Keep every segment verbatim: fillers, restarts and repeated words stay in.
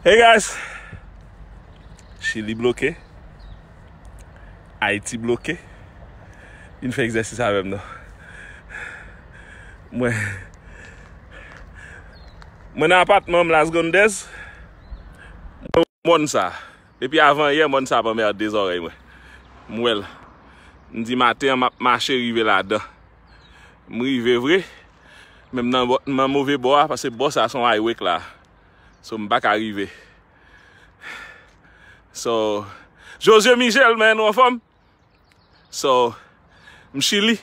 Hey guys! Chili bloke. Ayiti bloke. Vin fè egzèsis avè m non. Mwen, mwen nan apatman m Las Grandes. Mòn sa. Depi avan yè, mòn sa ap anmède zòrèy mwen. M wè l. M di maten an, m ap mache rive ladan. M rive vre. Men m nan, nan move bò a, paske bò sa se yon highway k la. So, m pa ka rive. So, José Michel, man, ou anfòm? So, m Chili.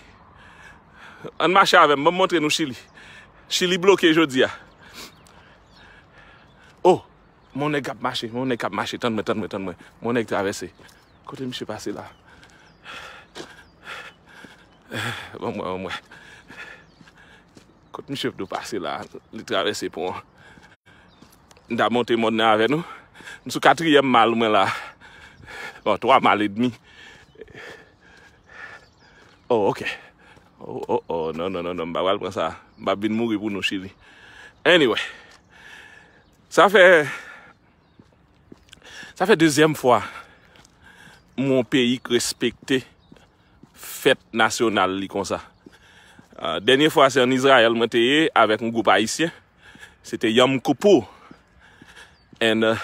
Ann mache avè m, ban m montre nou Chili. Chili bloke jodi a. Oh, mon nèg k ap mache, mon nèg k ap mache, tann mwen, tann mwen, tann mwen. Mon nèg travèse. Kote misye pase la? Ban m wè, ban m wè. Kot misye dwe pase la? Li travèse pon an. M ta monte mòn nan avè nou. M sou katriyèm mal mwen la. Bon, twa mal edmi. Oh, ok. Oh, oh, oh, non, non, non, non, m pa pral pran sa. M pa vin mouri pou nou, Chili. Anyway, sa fè, sa fè dezyèm fwa m wè yon peyi k respekte fèt nasyonal li konsa. Ah, dènye fwa, se ann Izrayèl mwen te ye avèk yon gwoup ayisyen. Se te Yom Kippur. And, uh,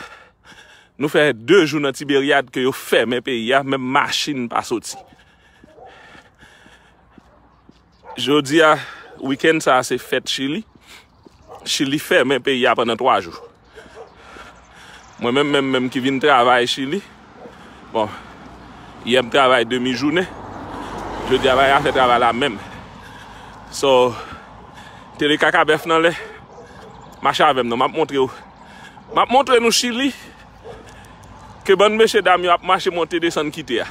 nou fè de jou nan Tiberyad ke yo fèmen peyi a, menm machin pa soti. Jodi a, wikenn sa a, se fèt Chili. Chili fèmen peyi a pandan twa jou. Mwen menm, menm, menm ki vin travay Chili. Bon, yè m travay demi jounen. Jodi a, pa ka fè travay la menm. So, tele kaka bèf nan lè. Mache avè m non, m ap montre w. M ap montre nou Chili. Ke bann mesye dam yo ap mache monte desann kite a.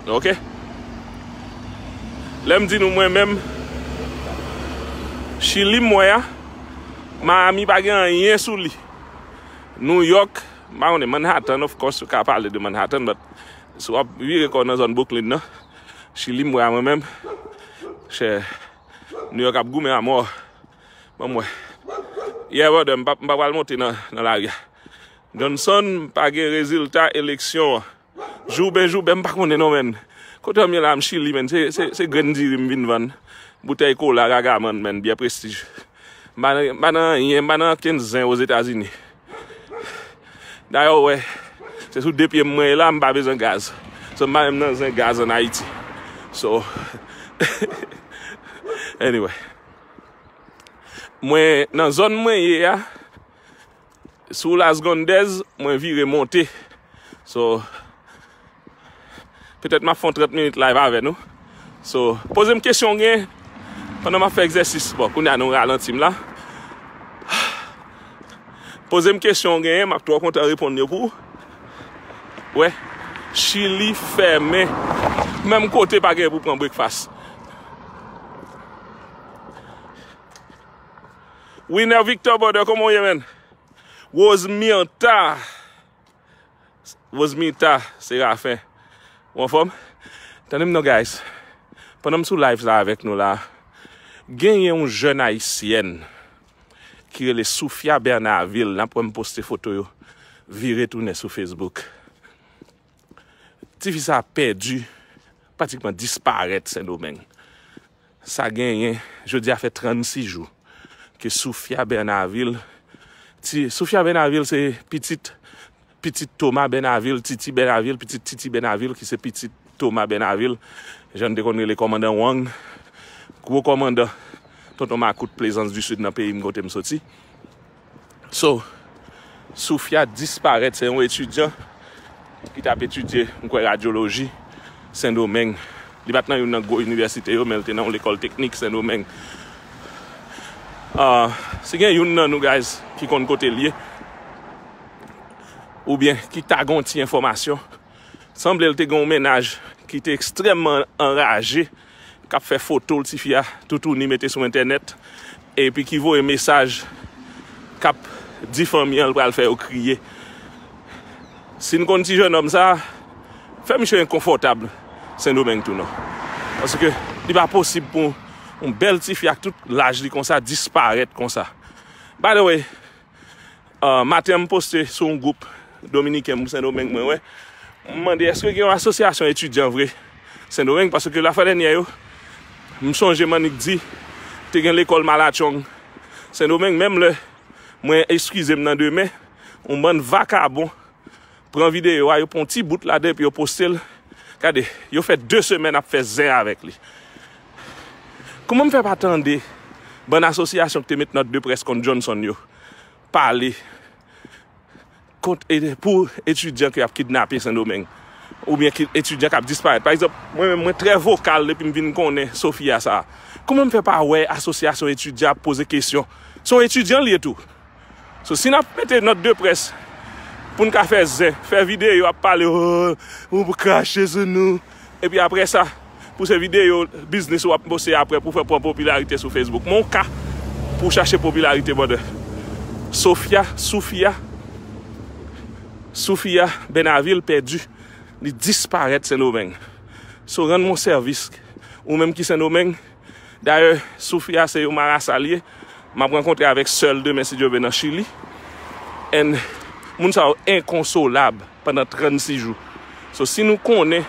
Ok? Lè m di nou mwen menm, Chili m wè a, Miami pa gen anyen sou li. New York, m pa konnen Manhattan, of course, ou ka pale de Manhattan, but si w ap vire kò w nan zòn Brooklyn nan, Chili m wè a mwen menm, chè, New York ap goumen a mò. Ban m wè. Yeah, brother, m pa, m pa pral monte nan, nan lari a. Johnson, pa gen rezilta eleksyon an. Jouben, jouben, m pa konnen non, menn. Kote m ye la, m Chili, menn. Se, se, se grenn diri m vin vann. Boutèy kola, ragaman, menn, byè Prestige. M pa nan, m pa nan anyen, m pa nan okenn zen Ozetazini. Dayè, w wè, se sou de pye m mwen ye la, m pa bezwen gaz. So, m pa menm nan zen gaz ann Ayiti. So, anyway. Mwen, nan zòn mwen ye a, sou Las Grandes, mwen vire monte. So, petèt m ap fè yon trant minit live avè nou. So, poze m kesyon w gen pandan m ap fè egzèsis. Bon, kounye a nou ralanti m la. Poze m kesyon w genyen, m ap twò kontan reponn yo pou ou. Wè, Chili fèmen. Menm kote pa gen pou pran breakfast. Winner Victor, brother, kòman w ye, menn? Rosemirta. Rosemirta Serafen. Ou anfòm? Tande m non, guys. Pandan m sou live la avèk nou la, genyen yon jèn ayisyèn ki rele Soufia Bernaville. N ap wè m poste foto yo vire tounen sou Facebook. Tifi sa pèdi, pratikman disparèt Sendomeng. Sa genyen, jodi a fè trannsis jou ke Soufia Bernaville, ti, Soufia Bernaville se pitit, pitit Thomas Bernaville, Titi Bernaville, pitit Titi Bernaville ki se pitit Thomas Bernaville, jan n te konn rele kòmandan Wang, gwo kòmandan Tonton Makout, Plaisance du Sud, nan peyi m kote m soti. So, Soufia disparèt, se yon etidyan ki t ap etidye, m kwè, radyoloji Sendomeng. Li pa t nan youn nan gwo inivèsite yo, men l te nan yon lekòl teknik Sendomeng. Ah, si gen youn nan nou, guys, ki konn kote l ye, oubyen ki ta gen yon ti enfòmasyon, sanble l te gen yon mennaj ki te ekstrèmman anraje, k ap fè foto l, tifi a, toutouni, mete sou entènèt, epi ki voye mesaj k ap di fanmi an l pral fè yo kriye. Si n konn ti jennonm sa, fè misye enkonfòtab Sendomeng tou non. Paske li pa posib pou yon bèl tifi ak tout laj li konsa disparèt konsa. By the way, Ah, maten an, m poste sou yon gwoup dominiken pou Sendomeng, mwen wè. M mande, èske gen yon asosyasyon etidyan vre Sendomeng? Paske lafwa dènyè yo, m sonje m annik di, te gen lekòl Malatchong Sendomeng, menm lè, mwen eskize m nan demen, yon bann vakabon pran videyo a, yo pran yon ti bout ladan epi yo poste l. Gade, yo fè de semèn ap fè zen avèk li. Kouman m fè pa tande bann asosyasyon ki te met nòt de près kont Johnson yo pale kont, e, pou etidyan ke y ap kidnape Sendomeng, oubyen ki, etidyan k ap disparèt? Pa egzanp, mwen menm, mwen trè vokal depi m vin konnen Sofia sa a. Kouman m fè pa wè asosyasyon etidyan ap poze kesyon? Se yon etidyan l ye tou. So, si n ap mete nòt de près pou n ka fè zen, fè videyo ap pale, oh, ou krache sou nou. Epi apre sa, pou se videyo biznis w ap poste apre pou fè pran popilarite sou Facebook. Men w ka pou w chache popilarite, brother. Sofia, Soufia, Soufia Bennavil pèdi. Li disparèt Sendomeng. So, rann mwen sèvis. Ou menm ki Sendomeng, dayè, Soufia se yon marasa l ye. M ap rankontre avèk sè l demen, si Dye vle, nan Chili. And moun sa yo enkonsolab pandan trannsis jou. So, si nou konnen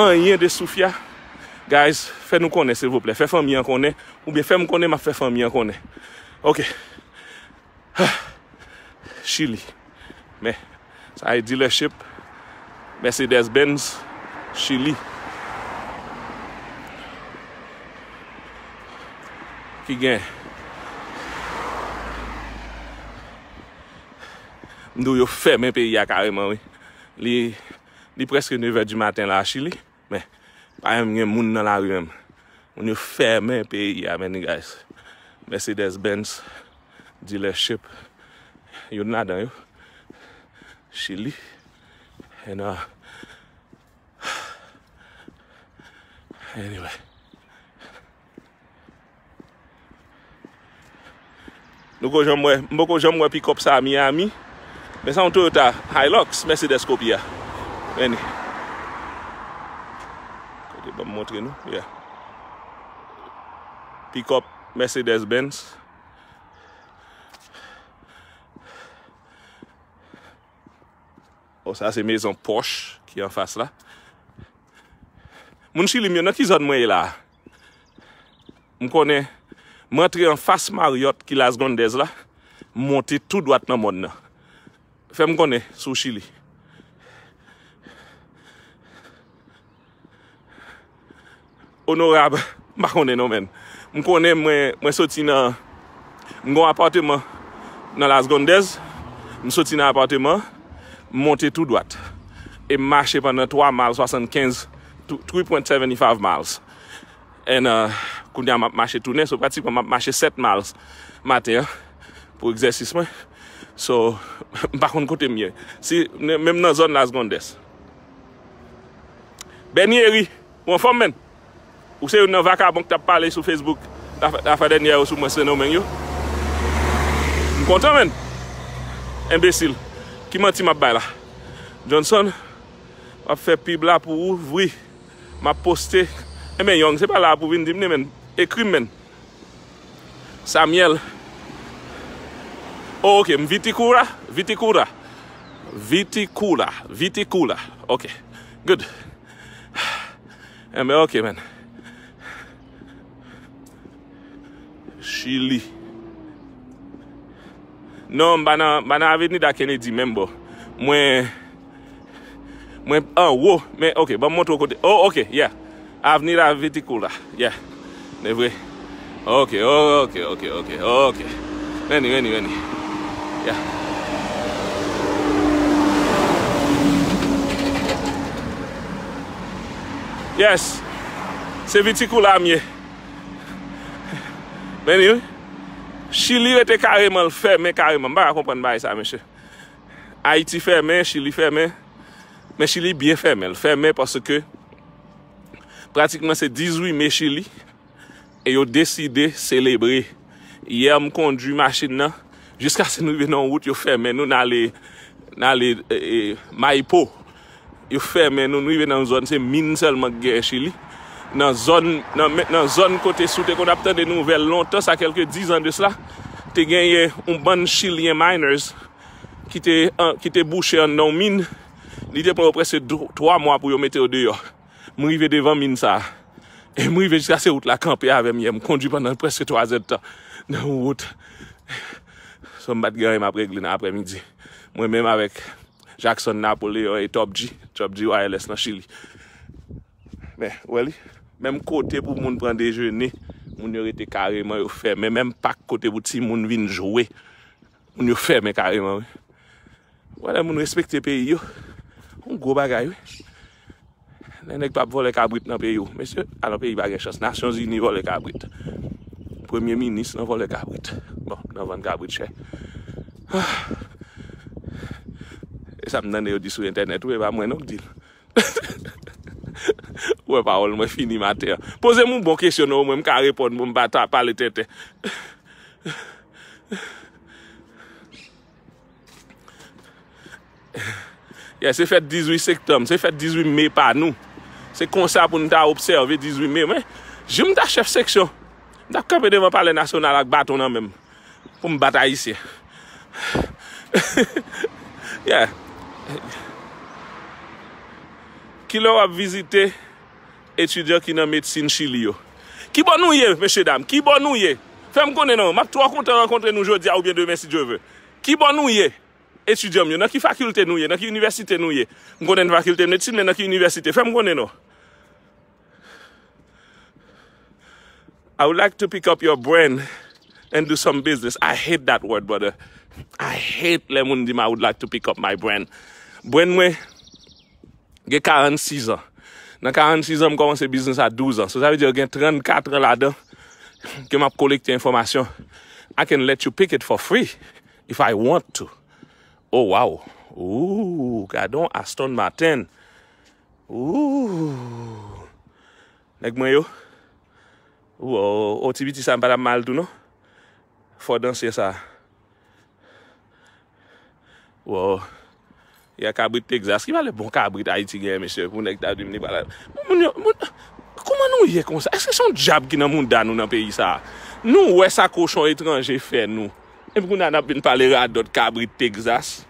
anyen de Soufia, guys, fè nou konnen, silvouplè. Fè fanmi an konnen, oubyen fè m konnen, m ap fè fanmi an konnen. Ok. Chili. Men, sa e dealership Mercedes-Benz Chili. Ki gen. M di w yo fèmen peyi a kareman, wi. Li, li prèske nevè di maten la a Chili. Men, pa menm gen moun nan lari menm. Moun yo fèmen peyi a, man, guys. Mercedes-Benz dealership. Youn ladan yo. Chili. And, uh, anyway. Nou ko janm wè, m poko janm wè pikòp sa a Miami. Men sa yon Toyota Hilux, Mercedes kopi a. Men li. Kote, ban m montre nou. Yeah. Pikòp Mercedes-Benz. Oh, sa se mezon Porsche ki anfas la. Moun Chili m yo, nan ki zòn mwen ye la a? M konnen, m rantre anfas Marriott ki Las Grandes la, m monte tou dwat nan mòn nan. Fè m konnen si w Chili. Onorab, m pa konnen non, man. M konnen mwen, mwen soti nan, m gen yon apatman nan Las Grandes, m soti nan apatman, m monte tou dwat. E m mache pandan twa mile swasannkenz, three point seven five miles. And, uh, kounye a m ap mache tounen, so pratikman m ap mache sèt miles maten an pou egzèsis mwen. So, m pa konn kote m ye. Si, menm nan zòn Las Grandes. Bèni Eri, ou anfòm, man? Ou se youn nan vakabon ki t ap pale sou Facebook lafwa dènyè yo sou mwen Sendomeng yo. M kontan, man. Enbesil. Ki manti m ap bay la? Johnson, m ap fè pib la pou ou, vre. M ap poste. Enben, Young, se pa la pou vin di m li, man. Ekri m, man. Samuel. Oh, ok, m Viticula, Viticula. Viticula, Viticula. Ok, good. Enben, ok, man. Chili. Non, m pa nan, m pa nan Avenida Kennedy menm bò. Mwen, mwen anwo. Men, ok, ban m montre w kote. Oh, ok, yeah. Avenida Viticula. Yeah. Men vre. Ok, ok, ok, ok, ok. Vini, vini, vini. Yeah. Yes. Se Viticula m ye. Vini, wi. Chili rete kareman, l fèmen kareman. M pa ka konprann bagay sa, mesye. Ayiti fèmen, Chili fèmen. Men Chili byen fèmen. L fèmen paske pratikman se dizuit me Chili. E yo deside selebre. Yè, m kondui machin nan. Jiskaske nou rive nan yon wout, yo fèmen nou, n ale, n ale, e, e, Maipo. Yo fèmen nou, nou rive nan yon zòn, se min sèlman ki genyen Chili. Nan zòn, nan, men, nan zòn kote si w te konn ap tande nouvèl lontan, sa kèlke dizan de sela, te genyen yon bann Chilyen miners ki te, an- ki te bouche anndan yon min. Li te pran yo prèske dwa- twa mwa pou yo mete yo deyò. M rive devan min sa a. E m rive jiska se wout la kanpe avè m yè. M kondui pandan prèske twa zè d tan nan yon wout. So m pa t gen anyen m ap regle nan aprèmidi. Mwen menm avèk Jackson Napoleon e Top G, Top G Wireless nan Chili. Men, ou wè li? Menm kote pou moun pran dejene, moun yo rete kareman, yo fèmen. Menm pak kote pou timoun vin jwe, moun yo fèmen kareman, wi. Ou wè lè moun respekte peyi yo, yon gwo bagay, wi. Lè nèg p ap vòlè kabrit nan peyi w. Mesye, alò peyi pa gen chans. Nasyonzini vòlè kabrit. Premye minis nan vòlè kabrit. Bon, nan vann kabrit chè. E sa m tande yo di sou entènèt, wi, e pa mwen non k di l. Ou wè pawòl mwen fini maten an. Poze m yon bon kesyon non, mwen m ka reponn, bon, m pa ta pale tenten. Yeah, se fèt dizuit septanm, se fèt dizuit me pa nou. Se konsa pou n ta obsève dizuit me. Mwen, jou m ta chèf seksyon, m t ap kanpe devan Palè Nasyonal ak baton nan men m pou m bat Ayisyen. Yeah. Kilè w ap vizite etidyan ki nan medsin Chili yo? Kibò nou ye, mesye dam? Kibò nou ye? Fè m konnen non. M ap twò kontan rankontre nou jodi a oubyen demen si Dye vle. Kibò nou ye? Etidyan m yo, nan ki fakilte nou ye? Nan ki inivèsite nou ye? M konnen n fakilte medsin, men nan ki inivèsite? Fè m konnen non. I would like to pick up your brain and do some business. I hate that word, brother. I hate lè moun di m, I would like to pick up my brain. Brain mwen gen karannsis an. Nan karannsis an, m kòmanse biznis a douz an. So, sa vle di gen trannkat an ladan ke m ap kolekte enfòmasyon. I can let you pick it for free if I want to. Oh, wow. Ooh, gade yon Aston Martin. Ooh. Nèg mwen yo. Wow, o ti piti sa m pa t ap mal tou non. Fò dansye sa. Wow. Ya kabrit Texas. Ki valè bon kabrit Ayiti genyen, mesye, pou nèg ta di m li pral. Moun yo, moun, kòman nou ye konsa? Èske se yon dyab ki nan mouda nou nan peyi sa a? Nou wè sa kochon etranje fè nou. Epi kounye a n ap vin pale radòt kabrit Texas.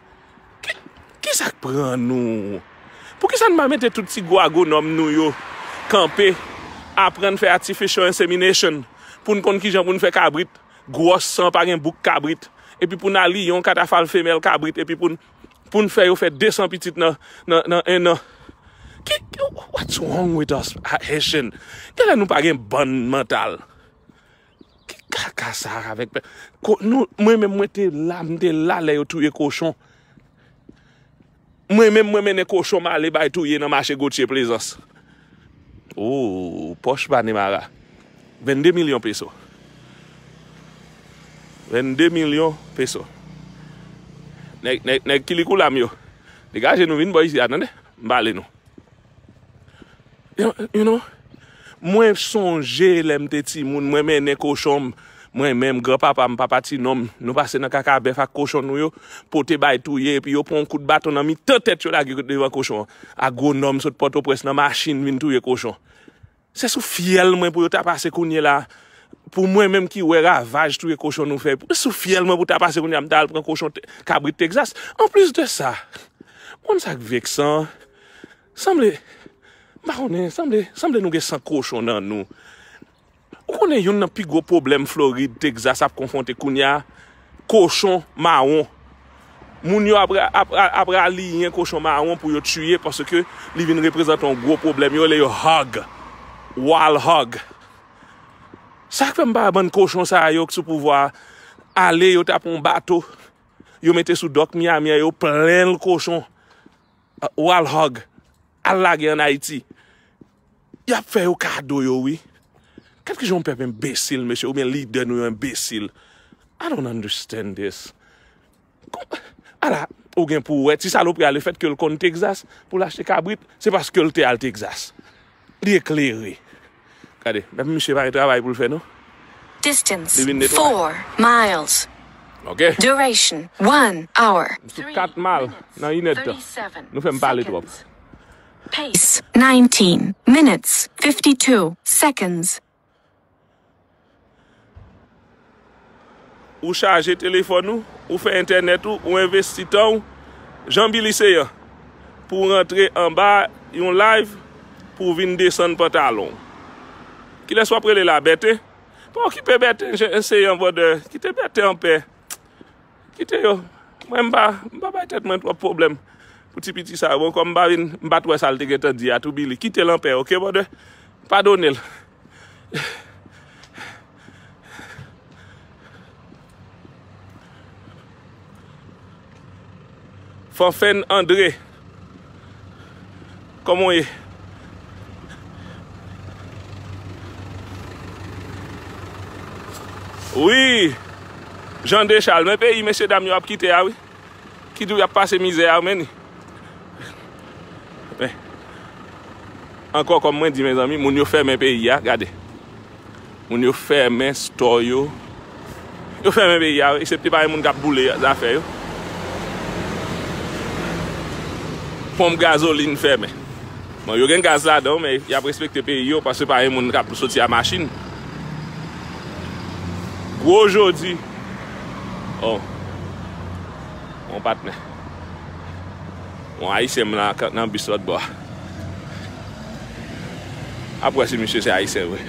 Ki, ki sa k pran nou? Poukisa n pa mete tout ti gwo agwonòm nou yo kanpe, aprann fè artificial insemination, pou n konn kijan pou n fè kabrit gwòs san pa gen bouk kabrit, epi pou n aliyen yon katafal femèl kabrit, epi pou n, pou n fè yo fè de san pitit nan, nan, nan en an? Ki, ki, what's wrong with us, Haitian? Genlè nou pa gen bann mantal. Ki kaka sa avèk pè-, ko-, nou, mwen menm mwen te la, m te la lè yo touye kochon. Mwen menm mwen mennen kochon m ale bay touye nan mache Gotye Plezans. Ooh, pòch Banemara. Vennde milyon peso. Vennde milyon peso. Nèg, nèg, nèg Kilikoulam yo. Degaje nou vin bò isi a, tande? M pale nou. You, you know? Mwen sonje lè m te timoun, mwen mennen kochon m, mwen menm, granpapa m, papa ti nonm, nou pase nan kaka bèf ak kochon nou yo, pote bay touye, epi yo pran yon kout baton nan mitan tèt yo lage devan kochon an. Agwonòm sot Pòtoprens nan machin vin touye kochon. Se sou fyèl mwen pou yo ta pase kounye la. Pou mwen menm ki wè ravaj touye kochon nou fè, sou fyèl mwen pou ta pase kounye a, m ta al pran kochon te-, kabrit Texas. Anplis de sa, ou konn sa k veksan? Sanble, m pa konnen, sanble, sanble nou gen san kochon nan nou. Ou konnen youn nan pi gwo pwoblèm Florid, Texas ap konfwonte kounye a, kochon mawon. Moun yo ap, ap, ap, ap raliyen kochon mawon pou yo tiye paske li vin reprezante yon gwo pwoblèm. Yo rele yo hog, wild hog. Sa k fè m pa wè bann kochon sa yo k sou pouvwa a, ale yo t ap yon bato, yo mete sou dòk Miami an, yo plen l kochon, uh, wild hog, al lage ann Ayiti. Y ap fè yo kado yo, wi. Gad kijan yon pèp enbesil, mesye, oubyen lidè nou yo enbesil. I don't understand this. Kon-, ala, ou gen pou w wè, ti salopri a, lefètke l konn Texas, pou l achte kabrit, se paske l te al Texas. Li eklere. Gade, menm misye pa gen travay pou l fè, non. Distance, li vin netwaye. Four miles. Ok. Duration, one hour. M sou kat mal nan inèdtan. Nou fè m pale twòp. Pace, nineteen minutes, fifty-two seconds. ou chaje telefòn ou, ou fè entènèt ou, ou envesti tan ou, jan Billy Seyan, pou w rantre anba yon live, pou w vin desann pantalon w. Kilès w ap rele la, Bèten? Pa okipe Bèten, Seyan, brother. Kite Bèten anpè. Kite yo. Mwen, m pa, m pa bay tèt mwen twòp pwoblèm pou ti piti sa yo. Bon, kòm m pa vin, m pa t wè sa l te gentan di a tou, Billy. Kite l anpè, oke, brother? Padone l. Fanfèn André. Kòman w ye? Wi. Jean Deschal, men peyi mesye dam yo ap kite a, wi. Ki di w y ap pase mizè a, men. Men. Ankò, kòm mwen di, mezanmi, moun yo fèmen peyi a, gade. Moun yo fèmen store yo. Yo fèmen peyi a, eksepte pa gen moun k ap boule zafè yo. Ponp gazolin fèmen. Bon, yo gen gaz ladan, men y ap respekte peyi yo, paske pa gen moun k ap soti a machin. Gwo jodi. Oh. Mon patnè. Bon, ayisyen m la nan bis lòt bò a. Ap wè si misye se ayisyen vre.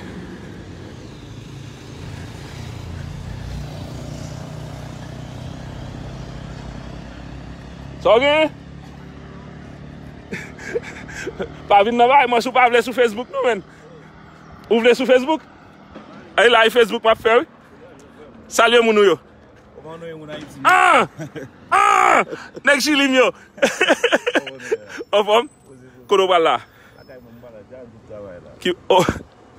Sa w gen? Pa vin nan bagay mwen si w pa vle sou Facebook non, menn. Ou vle sou Facebook? Ay la, e Facebook m ap fè, wi. Salye moun ou yo. Kòman nou ye, moun Ayiti? Ah! Ah! Nèg Chili m yo. Anfòm? Kote w pral la? Lakay mwen, m pral la, deja m tout travay la. Ki, oh.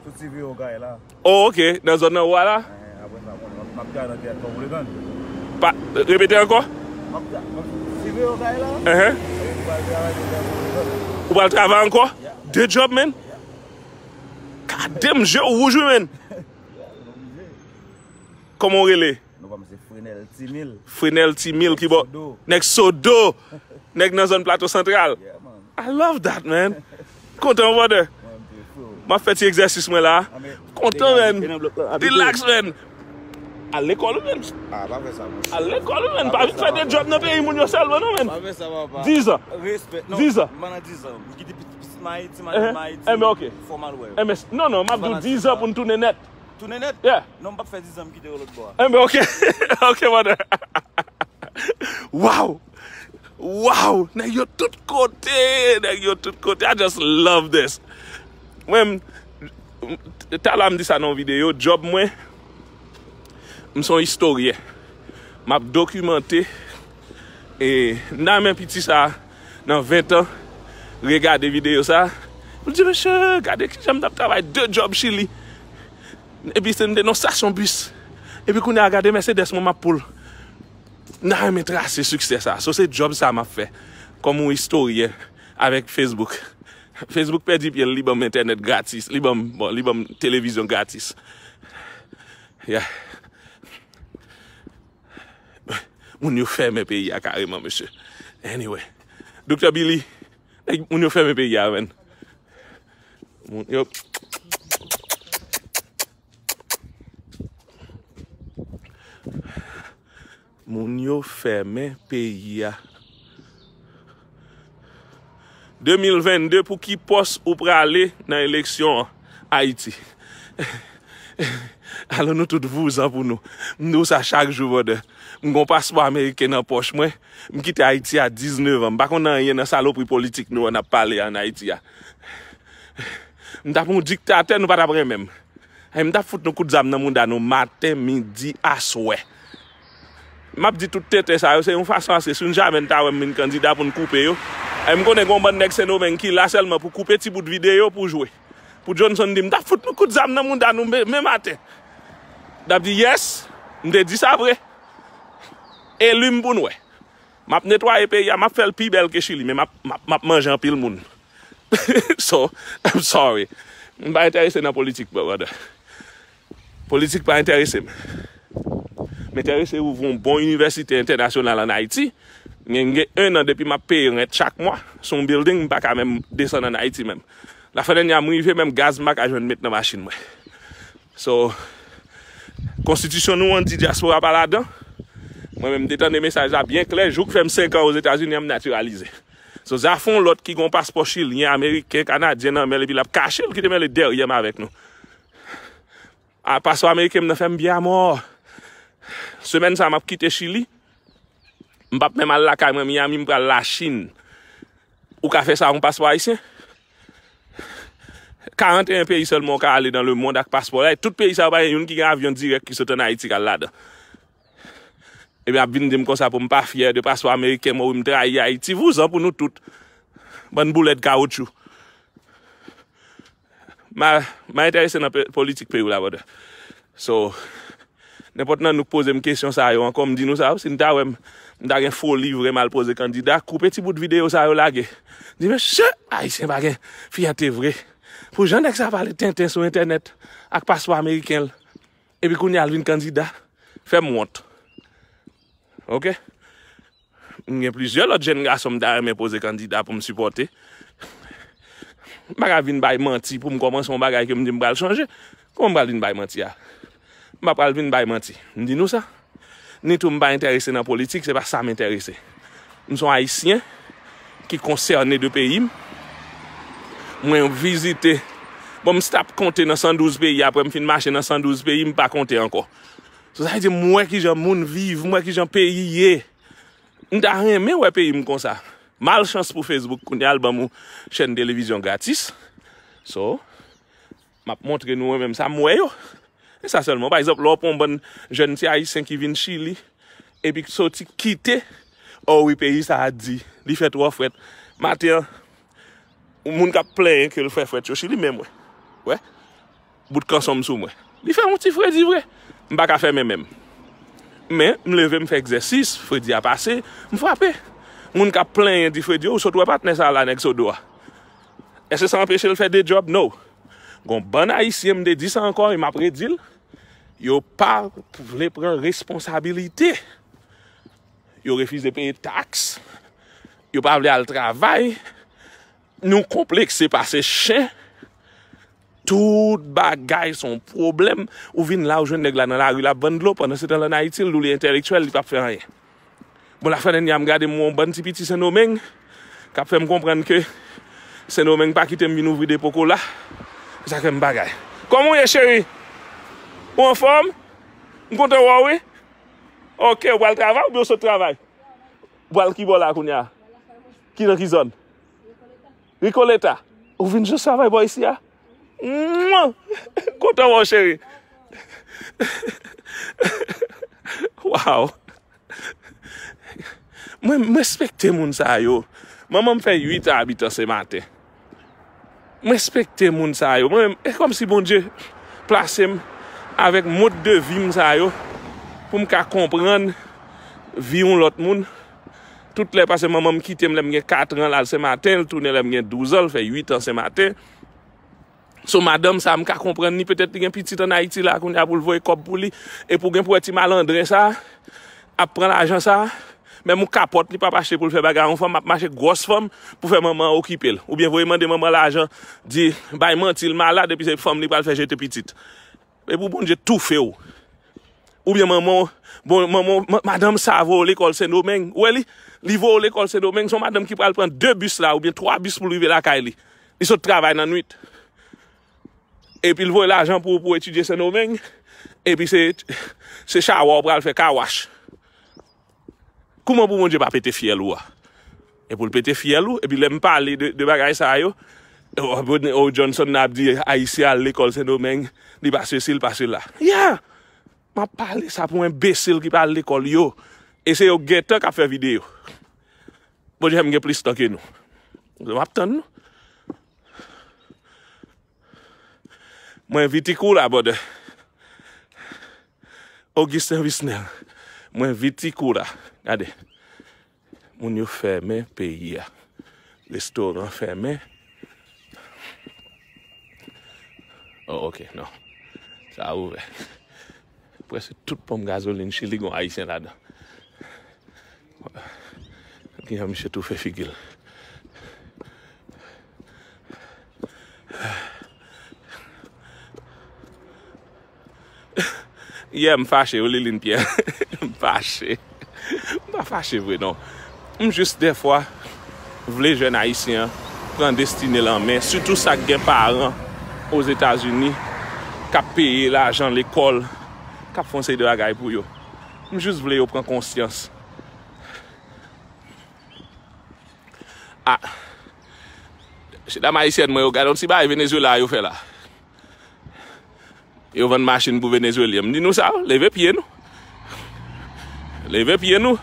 Tout T V yo kay la. Oh, ok. Nan zòn nan ou a la? Eh, apre sa, bon, m ap, m ap gade nan teyat Fò Boulevard. Pa, repete ankò? M ap ga-, m ap, T V yo kay la. Uh-huh. M pral travay nan teyat Fò Boulevard. Ou pral travay ankò? Yeah. De djòb, menn? Yeah. God damn, je w wouj, wi, menn. Yeah, m oblije. Kòman w rele? Non, pa m se Frenel Timil. Frenel Timil ki bò. Sodo. Nèg Sodo. Nèg nan zòn Plato Santral. Yeah, man. I love that, man. Kontan, brother. Mwen, m te fou. M ap fè ti egzèsis mwen la. Ah, men, kontan, man. Relax, man. Al lekòl, man. Ah, pa fè sa, monchè. Al lekòl, man. Pa vin fè de djòb nan peyi moun yo sèlman, non, man. Pa fè sa, papa. Dis an. Respè. Non, dis an. M pa nan dis an. M kite pitit, pitit m Ayiti, m ale m Ayiti. Eh, men, ok. Fò m al wè yo. Eh, men, non, non, m ap di w dis an pou n tounen nèt. Tounen nèt? Yeah. Non, m p ap fè dis an, m kite yo lòt bò a. Eh, men, ok. Ok, brother. Wow! Wow! Nèg yo tout kote! Nèg yo tout kote! I just love this. Mwen, m, m, talè a m di sa nan yon videyo, djòb mwen, m se yon istoryen. M ap dokimante, e, m ta renmen piti sa, nan ven tan, regade videyo sa, pou l di, "Mesye, gade kijan m t ap travay de djòb Chili." Epi se m te nan stasyon bis. Epi kounye a gade Mercedes mwen m ap poul. M ta renmen trase siksè sa. So se djòb sa m ap fè. Kòm yon istoryen avèk Facebook. Facebook pèdi pye l, li ban m entènèt gratis. Li ban m, bon, li ban m televizyon gratis. Yeah. Moun yo fèmen peyi a kareman, mesye. Anyway. Doktè Billy, nèg, moun yo fèmen peyi a, man. Moun yo. Moun yo fèmen peyi a. De mil vennde, pou ki pòs ou prale nan eleksyon an, Ayiti? Alò nou tout vouzan pou nou. M di w sa chak jou, brother. M gon paspò ameriken nan pòch mwen. M kite Ayiti a diznèf an. M pa konn anyen nan salopri politik nou an ap pale an Ayiti a. M t ap yon diktatè, nou pa t ap renmen m. Ay, m t ap fout nou kout zam nan mouda nou maten, midi, aswè. M ap di tout tenten sa yo, se yon fason aske si n jamè n ta wè m vin kandida pou n koupe yo. Ay, m konnen gon bann nèg Sendomeng ki la sèlman pou koupe ti bout videyo pou jwe. Pou Johnson di, m t ap fout nou kout zam nan mouda nou men, men maten. N ap di, yes, m te di sa vre. Eli m pou n wè. M ap netwaye peyi a, m ap fè l pi bèl ke Chili, men m ap, m ap, m ap manje anpil moun. So, I'm sorry. M pa enterese nan politik, brother. Politik pa enterese m. M enterese ouvri yon bon inivèsite entènasyonal ann Ayiti. Gen, gen en an depi m ap peye rent chak mwa sou yon building, m pa ka menm desann ann Ayiti menm. Lafènènya m rive, menm gaz m pa ka jwenn met nan machin mwen. So, Konstitisyon nou an di dyaspora pa ladan. Mwen menm, m te tande mesaj la byen klè. Jou k fè m senk an Ozetazini an, m natiralize. So, Zafon, lòt ki gon paspò chilyen, ameriken, kanadyen nan men l, epi l ap kache l, kite mele dèyè m avèk nou. A, paspò ameriken m nan fè m byen amò. Semèn sa a, m ap kite Chili. M p ap menm al lakay mwen, Miami, m pral Lachin. Ou ka fè sa ak yon paspò ayisyen? Karant e en peyi sèlman ou ka ale nan lemonn ak paspò la. E tout peyi sa yo pa gen youn ki gen avyon dirèk ki sot ann Ayiti k al ladan. Ebyen, ap vin di m konsa pou m pa fyè de paspò ameriken mwen, wi, m trayi Ayiti. Vouzan pou nou tout. Bann boulèt kawotchou. M a, m a enterese nan pe- politik peyi w la, brother. So, nenpòt nan nou k poze m kesyon sa yo ankò, m di nou sa, si n ta wè m, m ta gen foli vre m al poze kandida, koupe ti bout videyo sa yo lage. Di, mesye, Ayisyen pa gen fyète vre. Pou jan nèg sa pale tenten sou entènèt ak paspò ameriken l, epi kounye a l vin kandida, fè m wont. Oke? M gen plizyè lòt jèn gason m ta renmen poze kandida pou m sipòte. M pa ka vin bay manti pou m kòmanse yon bagay ke m di m pral chanje. Kòman m pral vin bay manti a? M pa pral vin bay manti. M di nou sa. Ni tou m pa enterese nan politik, se pa sa m enterese. M se yon Ayisyen ki konsène de peyi m. Mwen vizite, bon, m stop konte nan san douz peyi, apre m fin mache nan san douz peyi, m pa konte ankò. So, sa vle di, m wè kijan moun viv, m wè kijan peyi ye. M ta renmen wè peyi m konsa. Malchans pou Facebook, kounye a l ban m yon chèn televizyon gratis. So, m ap montre nou mwen menm sa m wè yo. E sa sèlman. Pa egzanp, lè w pran yon bann jèn ti Ayisyen ki vin Chili, epi k soti kite, o wi, peyi sa a di, li fè twò frèt. Maten an, yon moun k ap plenyen ke l fè frèt yo Chili, men mwen. Wè. Bout kanson m sou mwen. Li fè yon ti fredi vre. M pa ka fèmen men m. Men, m leve, m fè egzèsis, fredi a pase, m frape. Moun k ap plenyen di fredi yo, ou sot wè patnè sa a la, nèg Sodo a. Èske sa anpeche l fè de djòb? No. Gon bann Ayisyen, m te di sa ankò, e m ap redi l, yo pa vle pran responsabilite. Yo refize peye taks. Yo pa vle al travay. Nou konplekse pase chen. Tout bagay se yon pwoblèm. Ou vin la, ou jwenn nèg la nan lari, l ap vann dlo. Pandan se tan, l ann Ayiti, l di w li entèlektyèl, li p ap fè anyen. Bon, lafwa dènyè a, m gade m wè yon bann ti piti Sendomeng k ap fè m konprann ke Sendomeng pa kite m vin ouvri depo kola. Se sa k fè m bagay. Kòman w ye, cheri? Ou anfòm? M kontan wè w, wi. Oke, ou pral travay oubyen w sot travay? Ou pral ki bò la kounye a? Ki nan ki zòn? Recoleta. Ou vin jis travay bò isi a? Mwa! Kontan wè w, cheri. Waw! Mwen, m respekte moun sa yo. Manman m fè uit an abitan se maten. M respekte moun sa yo. Mwen, e kòmsi Bondye plase m avèk mòd de vi m sa yo pou m ka konprann vi yon lòt moun. Tout lè, paske manman m kite m lè m gen kat an, l al Senmaten, l tounen lè m gen douz an, l fè uit an Senmaten. So, madanm sa, m ka konprann li, petèt li gen pitit ann Ayiti la, kounye a pou l voye kòb pou li, epi w gen pou wè ti malandren sa, ap pran lajan sa, menm yon kapòt li p ap achte pou l fè bagay yon fanm, ap mache gwòs fanm pou fè manman an okipe l. Oubyen voye mande manman lajan, di, bay manti l malad, epi se fanm li pral fè jete pitit. Epi w Bondye toufe w. Oubyen manman w, bon, manman w, ma- madanm sa voye w lekòl Sendomeng. Ou wè li? Li voye w lekòl Sendomeng, se yon madanm ki pral pran de bis la, oubyen twa bis pou l rive lakay li. Li sot travay nan nwit. Epi l voye lajan pou, pou etidye Sendomeng. Epi se, se chawa w pral fè kawash. Kouman pou Bondye pa pete fyèl ou a? E pou l pete fyèl ou, epi lè m pale de, de bagay sa yo, o, o, Johnson nan ap di Ayisyen al lekòl Sendomeng, li pa sesi, li pa sela. Yeah! M ap pale sa pou enbesil ki pa al lekòl yo. E se yo gentan k ap fè videyo. Bondye fè m gen plis tan ke nou. M ap tann nou. Mwen vitikou la, brother. Augustin Visnel. Mwen vitikou la. Gade. Moun yo fèmen peyi a. Restoran fèmen. Oh, ok, non. Sa ouvè. Prèske tout ponp gazolin Chili gon Ayisyen ladan. Kijan misye toufe figi l. Yeah, m fache, wi, Liline Pierre. M fache. M pa fache vre, non. M jis, dèfwa, vle jèn ayisyen an pran destine l an men, sitou sa k gen paran Ozetazini k ap peye lajan lekòl, k ap fè yon seri de bagay pou yo. M jis vle yo pran konsyans. Ah, se dam ayisyèn mwen yo, gade yon ti bagay Venezuela yo fè la. Yo vann machin pou Venezuelyen. M di nou sa, leve pye nou. Leve pye nou.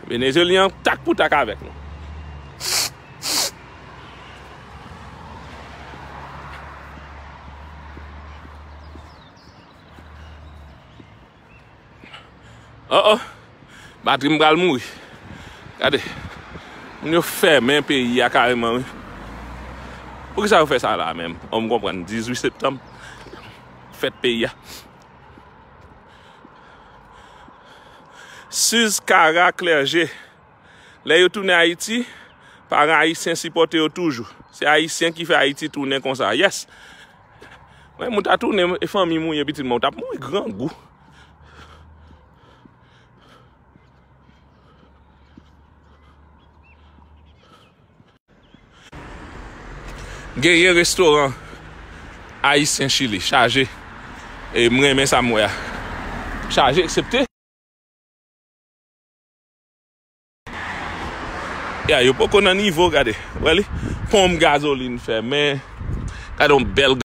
Venezuelyen tak pou tak avèk nou. Oh, oh. Batri m pral mouri. Gade. Moun yo fèmen peyi a kareman, wi. Poukisa yo fè sa la menm? Oh, m konprann. Dizuit septanm, fèt peyi a. Suze Cara Clergé. Lè yo tounen Ayiti, paran ayisyen sipòte yo toujou. Se Ayisyen ki fè Ayiti tounen konsa. Yes. Mwen, moun ta tounen e fanmi m ou ye pitit mwen, ou t ap mouri grangou. Genyen restoran ayisyen Chili, chaje. E m renmen sa m wè a. Chaje, eksepte. Ya, yo poko nan nivo, gade. Wè li? Ponp gazolin fèmen. Gade yon bèl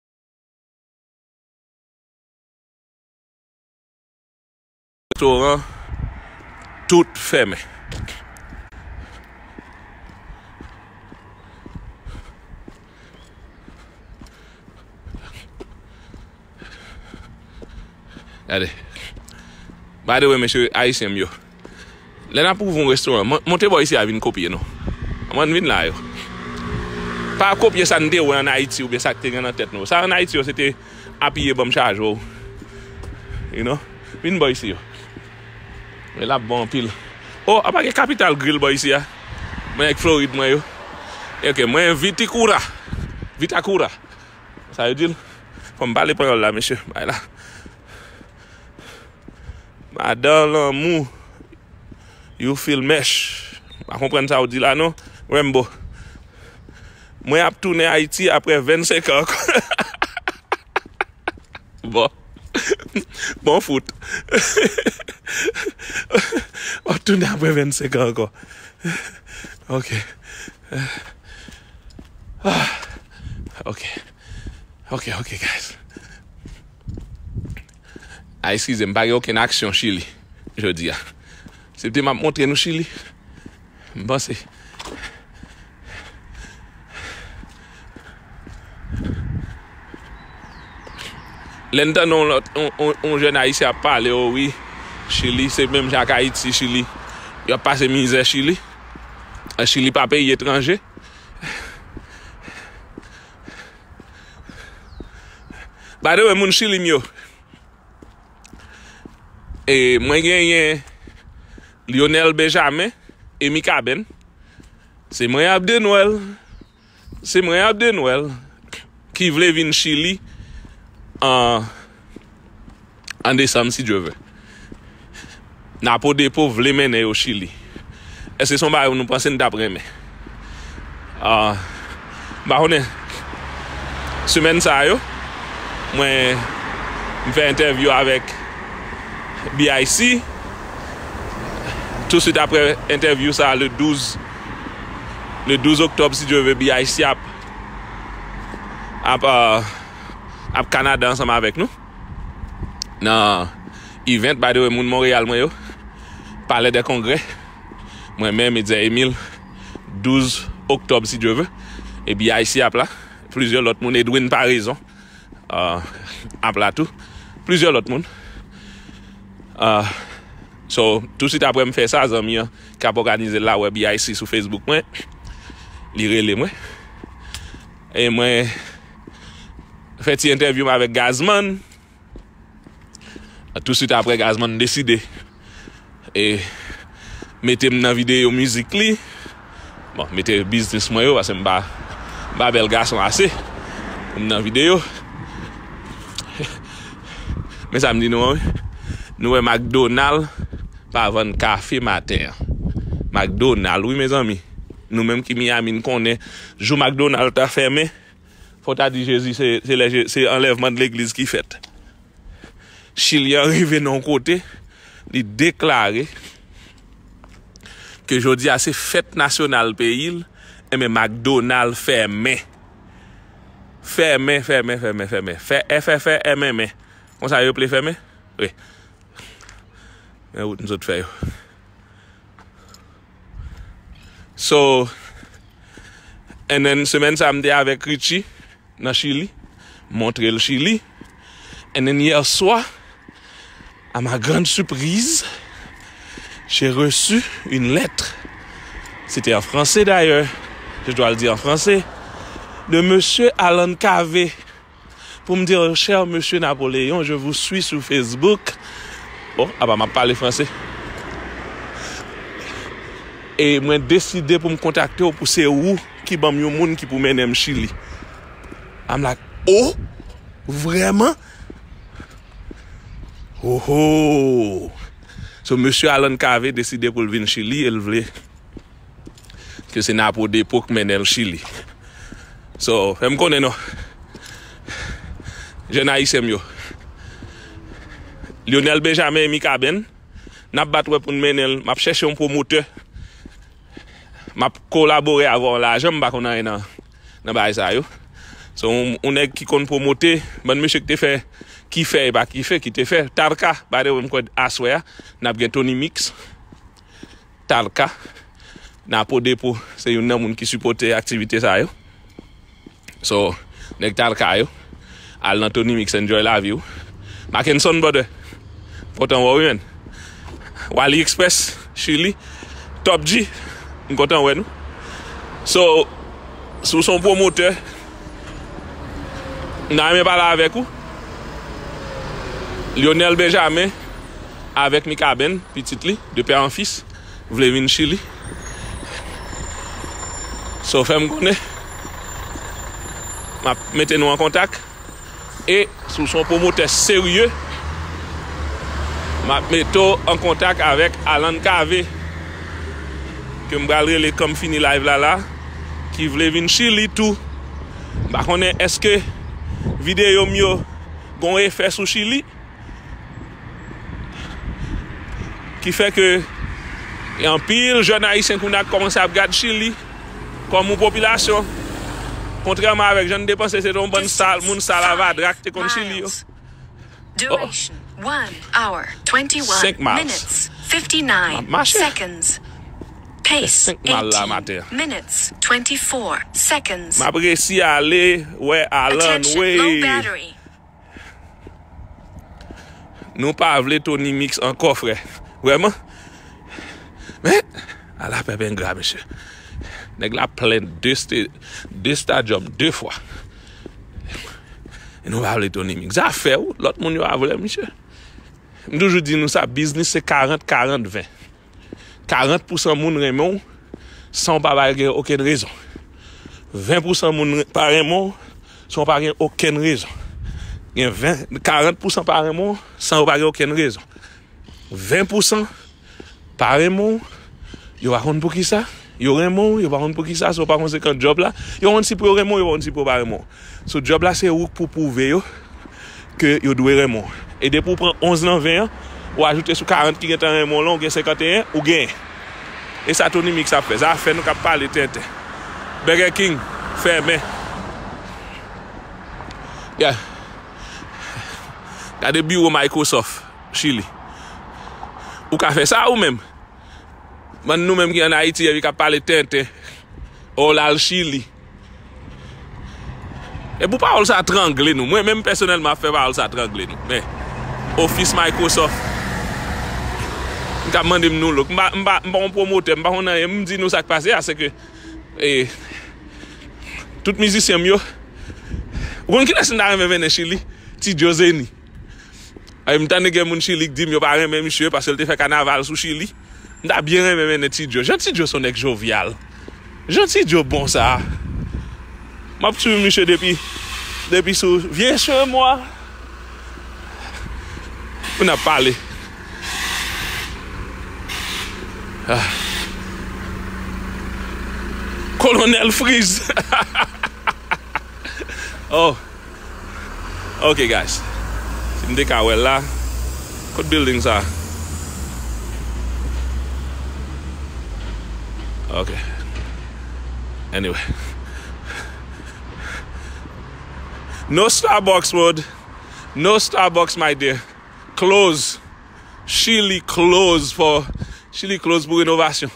restoran, tout fèmen. Gade. By the way, mesye ayisyen m yo. Lè n ap ouvri yon restoran, mon- monte bò isi a vin kopye nou. Ann vin la yo. Pa kopye sa n te wè ann Ayiti oubyen sa k te gen nan tèt nou. Sa ann Ayiti yo, se te apiye ban m chaje w. You know? Vin bò isi yo. E l ap bon anpil. Oh, apa gen Capital Grill bò isi a? Mwen ak Florid mwen yo. Ok, mwen Viticura. Vitacura. Sa yo di l? Fò m pale panyòl la, mesye. Bay la. Madan lanmou. You feel mesh. M pa konprann sa w di la, non. Rembo. Mwen ap tounen Ayiti apre vennsenk an ankò. Bon. Bon fout. W ap tounen apre vennsenk an ankò. Ok. Ah. Ok. Ok, ok, guys. Ah, eskize m, pa gen okenn aksyon Chili jodi a. Se te m ap montre nou Chili. M panse. Lè n tande yon lòt, yon, yon, yon jèn ayisyen ap pale, o wi, Chili, se menm jan ak Ayiti, Chili. Y ap pase mizè Chili. Chili pa peyi etranje. By the way, moun Chili m yo. E mwen genyen Lionel Benjamin e Mikaben. Se mwen Abdenwèl. Se mwen Abdenwèl ki vle vin Chili an, an desanm, si Dye vle. Napo Depo vle mennen yo Chili. Èske se yon bagay nou panse n t ap renmen? Ah, m pa konnen. Semèn sa yo, mwen, m fè entèvyou avèk B I C. Touswit apre entèvyou sa, le douz, le douz oktòb, si Dye vle, B I C ap, ap, ah, ap Kanada ansanm avèk nou. Nan event, by the way, moun Monreyal mwen yo, Palais des Congrès, mwen menm, Edzer Emile, douz oktòb, si Dye vle. E B I C ap la, plizyè lòt moun, Edwin Paraison, ah, ap la tou, plizyè lòt moun. Ah, so, touswit apre m fè sa, zanmi an, k ap òganize l la, wè B I C sou Facebook mwen, li rele mwen. E mwen fè ti entèvyou m avèk Gazman. Touswit apre, Gazman deside e mete m nan videyo mizik li. Bon, mete biznis mwen yo, paske m pa, m pa bèl gason ase pou m nan videyo. Men sa m di nou an, wi. Nou wè McDonald pa vann kafe maten an. McDonald, wi, mezanmi. Nou menm ki Miami, n konnen jou McDonald ta fèmen, fò w ta di Jezi se, se lè Je- se anlèvman de legliz ki fèt. Chili an rive nan yon kote, li deklare ke jodi a se fèt nasyonal peyi l, enben McDonald fèmen. Fèmen, fèmen, fèmen, fèmen. Fè, F F M M. Konsa yo ple fèmen? Wi. Men wout m sot fè yo. So, and then, semèn sa, m te avèk Richie nan Chili, montre l Chili. And then, yè swa, à ma grande surprise, j'ai reçu une lettre. C'était en français d'ailleurs, je dois le dire en français, de Monsieur Alan Cavé. Pou m di, cher Monsieur Napoléon, je vous suis sur Facebook. Bon, apa m ap pale franse. E mwen deside pou m kontakte w, pou se ou ki ban m yon moun ki pou mennen m Chili. I'm like, oh, vrèman? Oh, oh. So, Mesye Alan Cavé deside pou l vin Chili e l vle ke se Napo Depo k mennen l Chili. So, fè m konnen non. Jèn ayisyen m yo. Lionel Benjamin e Mikaben, n ap bat wè pou n mennen l. M ap chèche yon pwomotè. M ap kolabore avè w lajan, m pa konn anyen nan, nan bagay sa yo. So, yon, yon nèg ki konn pwomote, bann mesye ki te fè, ki fè e pa ki fè, ki te fè. Tarka, by the way, m kwè aswè a, n ap gen Tony Mix. Tarka, Napo Depo, se youn nan moun ki sipòte aktivite sa yo. So, nèg Tarka yo, al nan Tony Mix, enjoy lavi w. Mackenson, brother, kontan wè w, wi, man. Wally Express, Chili, Top G, m kontan wè nou. So, si w se yon pwomotè, m ta renmen pale avèk ou. Lionel Benjamin, avèk Mikaben, pitit li, de père en fils, vle vin Chili. So, fè m konnen. M ap mete nou an kontak. E si w se yon pwomotè serye, m ap mete w an kontak avèk Alan Cavé, ke m pral rele kan m fini live la la, ki vle vin Chili tou. M pa konnen èske videyo m yo gon efè sou Chili. Ki fè ke gen anpil jèn ayisyen kounye a k kòmanse ap gad Chili kòm yon popilasyon. Kontrèman avèk jan n te panse se te yon bann sal, moun sal avadra k te konn Chili yo. Duration, one hour, twenty-one minutes, fifty-nine seconds. Pace, eighteen minutes, twenty-four seconds. M ap resi ale wè Alan, wi. Nou pa vle Tony Mix ankò, frè. Vrèman. Men, ala pèp engra, mesye. Nèg la plen de, de stadium de fwa. E nou pa vle Tony Mix. Zafè w, lòt moun yo a vle, mesye. M toujou di nou sa, biznis se karant, karant, ven. Karant pousan moun renmen w san w pa, pa gen okenn rezon. Ven pousan moun pa renmen w san w pa gen okenn rezon. Gen ven, karant pousan pa renmen w san w pa gen okenn rezon. Ven pousan pa renmen w, yo pa konn poukisa. Yo renmen w, yo pa konn poukisa, si w pa konsekan djòb la. Yo konn si pou yo renmen w, yo pa konn si pou yo pa renmen w. So, djòb la se ou k pou pwouve yo ke yo dwe renmen w. E depi w pran onz nan ven an, ou ajoute sou karant ki gentan renmen w lan, ou gen senkanteyen, ou genyen. E sa Tony Mix ap fè. Zafè nou k ap pale tenten. Burger King fèmen. Yeah. Gade biwo Microsoft Chili. Ou ka fè sa ou menm? Bann nou menm ki ann Ayiti epi k ap pale tenten. O, l al Chili. Epi pawòl sa trangle nou. Mwen menm pèsonèlman ap fè pawòl sa trangle nou. Men, ofis Microsoft, m t ap mande m nou louk. M pa, m pa, m pa yon pwomotè, m pa konn anyen. M di nou sa k pase a, se ke, e, tout mizisyen m yo, ou konn kilès m ta renmen mennen Chili? Ti Joe Zeni. Ay, m tande gen moun Chili k di m yo pa renmen misye paske l te fè kanaval sou Chili. M ta byen renmen mennen Ti Joe. Jan Ti Joe se yon nèg jovyal. Jan Ti Joe bon sa. M ap swiv misye depi, depi sou Viens chez moi. Pou n ap pale. Kolonèl Freeze. Oh. Ok, guys. Si m te ka wè l la. Kot building sa? Ok. Anyway. No Starbucks, Rod. No Starbucks, my dear. Close. Chili close for, Chili close pou renovasyon.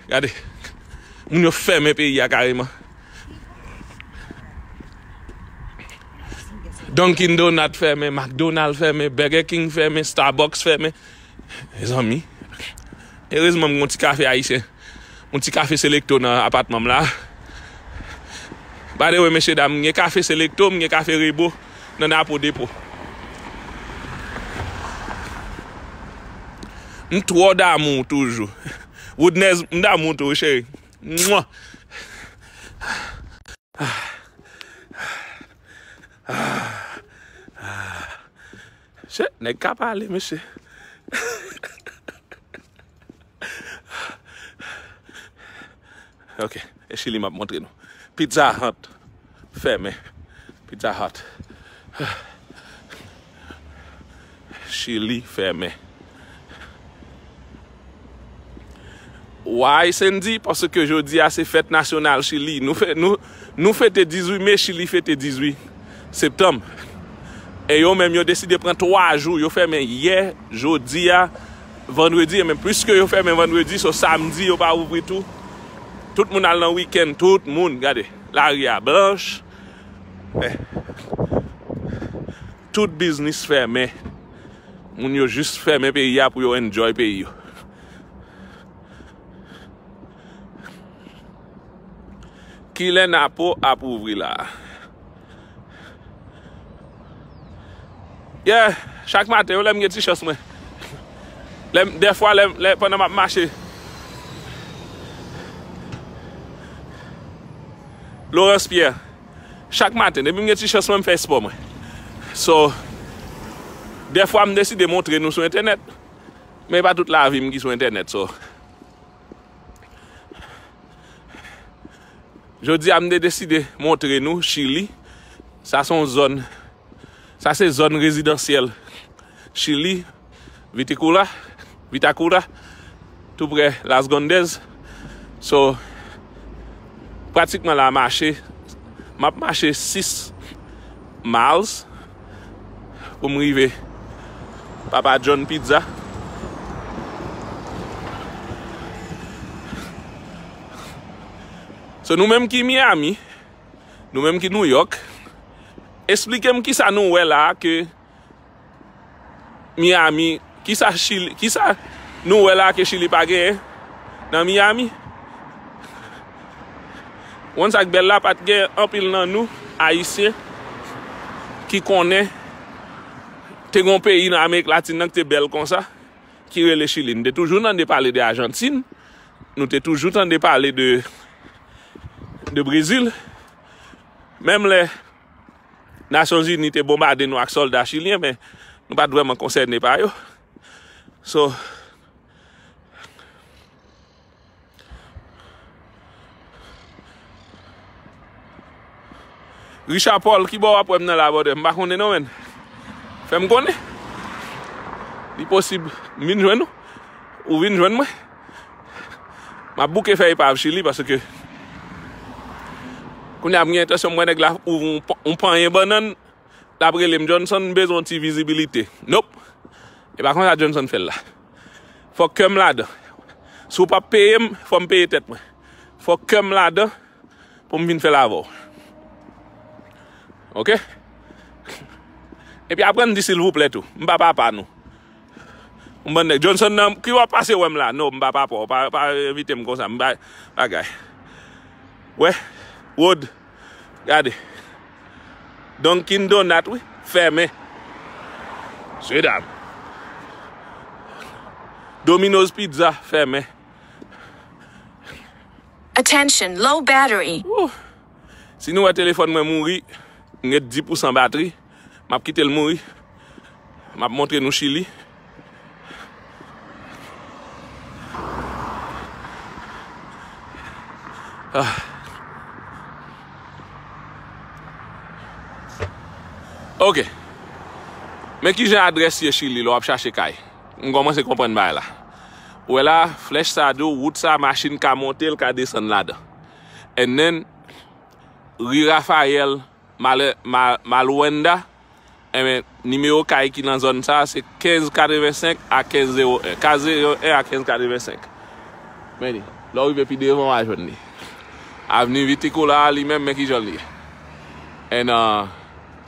Gade. Moun yo fèmen peyi a kareman. Dunkin Donut fèmen, McDonald fèmen, Burger King fèmen, Starbucks fèmen. Mezanmi. Erezman m gon ti kafe ayisyen. Yon ti kafe Selecto nan apatman m la. By the way, mesye dam, m gen kafe Selecto, m gen kafe Rebo nan Napo Depo. M twò damou toujou. Woodness, m damou tou, cheri. Mwa. Shit, nèg ka pale, mesye. Ok, e Chili m ap montre nou. Pizza Hut fèmen. Pizza Hut. Chili fèmen. Why, Sandy? Paske jodi a se fèt nasyonal Chili. Nou fè, nou, nou fete dizuit me, Chili fete dizuit septanm. E yo menm yo deside pran twa jou. Yo fèmen yè, jodi a, vandredi. E menm pliske yo fèmen vandredi, so samdi yo pa ouvri tou. Tout moun al nan wikenn, tout moun, gade, lari a blanch. Eh. Tout biznis fèmen. Moun yo jis fèmen peyi a pou yo enjoy peyi yo. Kilè Napo ap ouvri la? Yeah, chak maten, yo, lè m gen ti chans mwen. Lè m, dèfwa, lè, lè, pandan m ap mache. Laurence Pierre, chak maten, depi m gen ti chans mwen, m fè espò mwen. So, dèfwa, m deside montre nou sou entènèt. Men e pa tout lavi m ki sou entènèt, so. Jodi a, m te deside montre nou Chili. Sa se yon zòn, sa se zòn rezidansyèl Chili, Viticula, Vitacura, tou prè Las Grandes. So, pratikman la mache, m ap mache sis miles pou m rive Papa John Pizza. So, nou menm ki Miami, nou menm ki New York, esplike m kisa nou wè la a ke Miami, kisa Chili, kisa nou wè la a ke Chili pa genyen nan Miami? Ou konn sa k bèl la, pa t gen anpil nan nou, Ayisyen, ki konnen te gen yon peyi nan Amerik Latin nan ki te bèl konsa, ki rele Chili. Nou te toujou tande pale de Ajantin, nou te toujou tande pale de, de Brezil. Menm lè Nasyonzini te bonbade nou ak sòlda chilyen, men nou pa t vrèman konsène pa yo. So, Richard Paul, ki bò w ap wè m nan la, brother? M pa konnen non, menn. Fè m konnen. Li posib m vin jwenn ou. Ou vin jwenn mwen. M ap bouke fè epav Chili paske kounye a m gen entansyon m wè nèg la ouvri yon pa-, yon panyen bannann. L ap rele m, "Johnson, m bezwen yon ti vizibilite." Nope. E pa konsa Johnson fè l la. Fòk kè m ladan. Si w p ap peye m, fò m peye tèt mwen. Fòk kè m ladan pou m vin fè l avè w. Oke? Epi aprann di silvouplè tou. M pa papa nou. M bann nèg. "Johnson, nan, ki w ap pase wè m la?" Non, m pa papa w. Pa, pa envite m konsa. M pa bagay. Wè. Wood. Gade. Dunkin Donut, wi. Fèmen. Mesye dam. Domino's Pizza, fèmen. Attention, low battery. Woo. Si nou wè telefòn mwen mouri, m gen dis pousan batri, m ap kite l mouri. M ap montre nou Chili. Ah. Ok. Men kijan adrès ye Chili lè w ap chache kay. M kòmanse konprann bagay la. Ou wè la, flèch sa a di w, wout sa a, machin ka monte, l ka desann ladan. And then, ri Rafayèl, Mal-, Ma-, Malwenda, enben, nimewo kay ki nan zòn sa a, se kenz katrevensenk a kenz zewo en. Ka zewo en a kenz katrevensenk. Men li, lè w rive pi devan, w a jwenn li. Avni Viticola a, li menm, men kijan l ye. And, uh,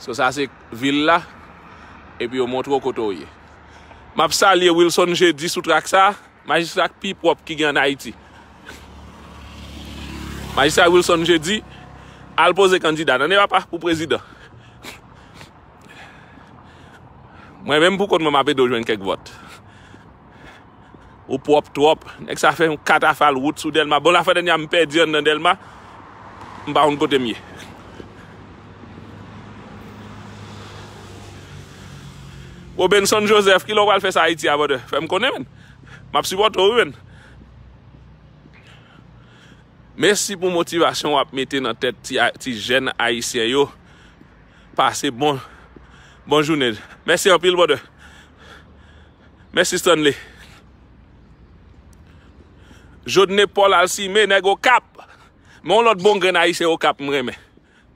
so sa se vil la, epi yo montre w kote w ye. M ap salye Wilson Jeudi sou trak sa a. Majistra k pi pwòp ki gen ann Ayiti. Majistra Wilson Jeudi, al poze kandida. Tande papa, pou prezidan. Mwen menm pou kont mwen, m ap ede w jwenn kèk vòt. Ou pwòp twòp. Nèg sa fè yon katafal wout sou Dèlma. Bon, lafwa dènye a, m pèdi anndan Dèlma. M pa konn kote m ye. Robenson Joseph, kilè w pral fè sa Ayiti a, brother? Fè m konnen, menn. M ap sipòte w, wi, menn. Mèsi pou motivasyon w ap mete nan tèt ti, ti jèn ayisyen yo. Pase bon, bon jounen. Mèsi anpil, brother. Mèsi, Stanley. Jodne Paul Alcime, nèg Okap. Men yon lòt bon grenn ayisyen Okap m renmen.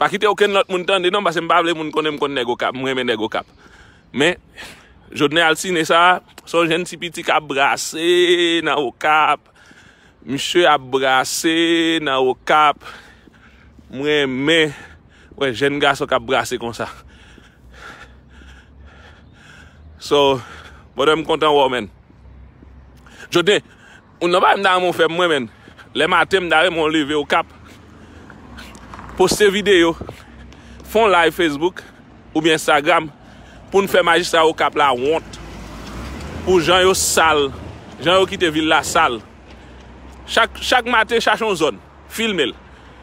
Pa kite okenn lòt moun tande non, paske m pa vle moun konnen m konn nèg Okap, m renmen nèg Okap. Men, Jodne Alcine sa, se yon jèn ti piti k ap brase nan Okap. Misye ap brase nan Okap. M renmen wè jèn gason k ap brase konsa. So, brother, m kontan wè w, man. Jodne, ou nan bagay m ta renmen w fè m, mwen, menn. Lè maten, m ta renmen w leve Okap. Poste videyo. Fè yon live Facebook oubyen Instagram pou n fè majistra Okap la wont. Pou jan yo sal, jan yo kite vil la sal. Chak, chak maten, chache yon zòn, filme l.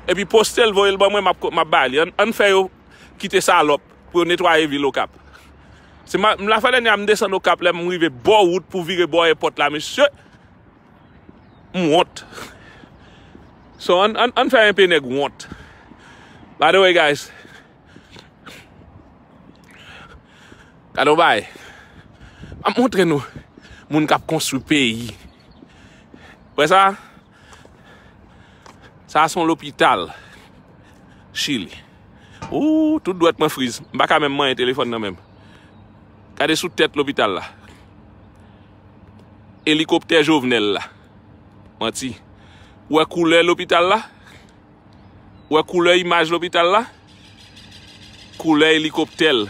Epi poste l, voye l ban mwen, m ap, m ap bay li. Ann, ann fè yo kite salòp pou yo netwaye vil Okap. Se ma-, m lafwa dènye a, m desann Okap, lè m rive bò wout pou vire bò èpòt la, mesye. M wont. So, ann, ann, ann fè enpe nèg wont. By the way, guys, gade yon bagay. M ap montre nou moun k ap konstwi peyi. Wè sa? Sa a se yon lopital Chili. Ooh, tout dwèt mwen friz. M pa ka menm manyen telefòn nan men m. Gade sou tèt lopital la. Elikoptè Jovenel la. Manti. Ou wè koulè lopital la? Ou wè koulè imaj lopital la? Koulè elikoptè l.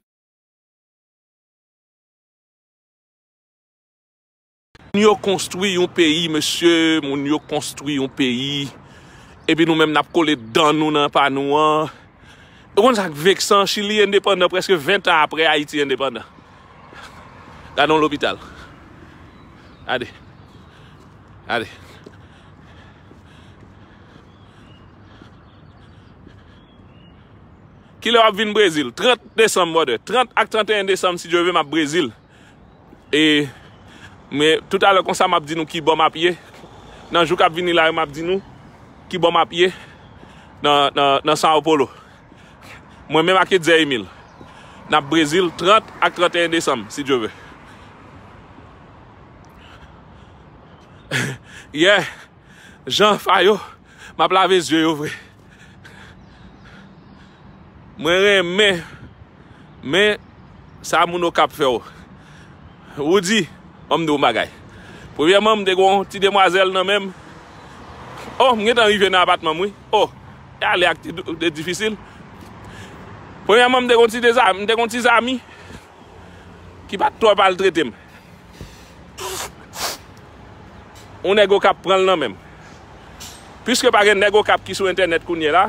Moun yo konstwi yon peyi, mesye, moun yo konstwi yon peyi. Epi nou menm n ap kole dan nou nan pa nou an. Ou konn sa k veksan, Chili endepandan prèske ven tan apre Ayiti endepandan. Gade yon lopital. Gade. Gade. Kilè w ap vin Brezil? Trant desanm, brother. Trant ak tranteyen desanm, si Dye vle, m ap Brezil. E, men, toutalè konsa, m ap di nou kibò m ap ye. Nan jou k ap vini la yo, m ap di nou kibò m ap ye nan, nan, nan São Paulo. Mwen menm ak Etzer Emile, n ap Brezil trant ak tranteyen desanm, si Dye vle. Yeah. Jan fa yo, m ap lave zye yo vre. Mwen renmen, men sa moun Okap fè w. Woody, ban m di w yon bagay. Premyèman, m te gen yon ti demwazèl nan men m. Oh, m gentan rive nan apatman m, wi. Oh, e ale ak ti dou-, te difisil. Premyèman, m te gen yon ti deza-, m te gen yon ti zami ki pa t twò maltrete m. Yon nèg Okap pran l nan men m. Piske pa gen nèg Okap ki sou entènèt kounye la,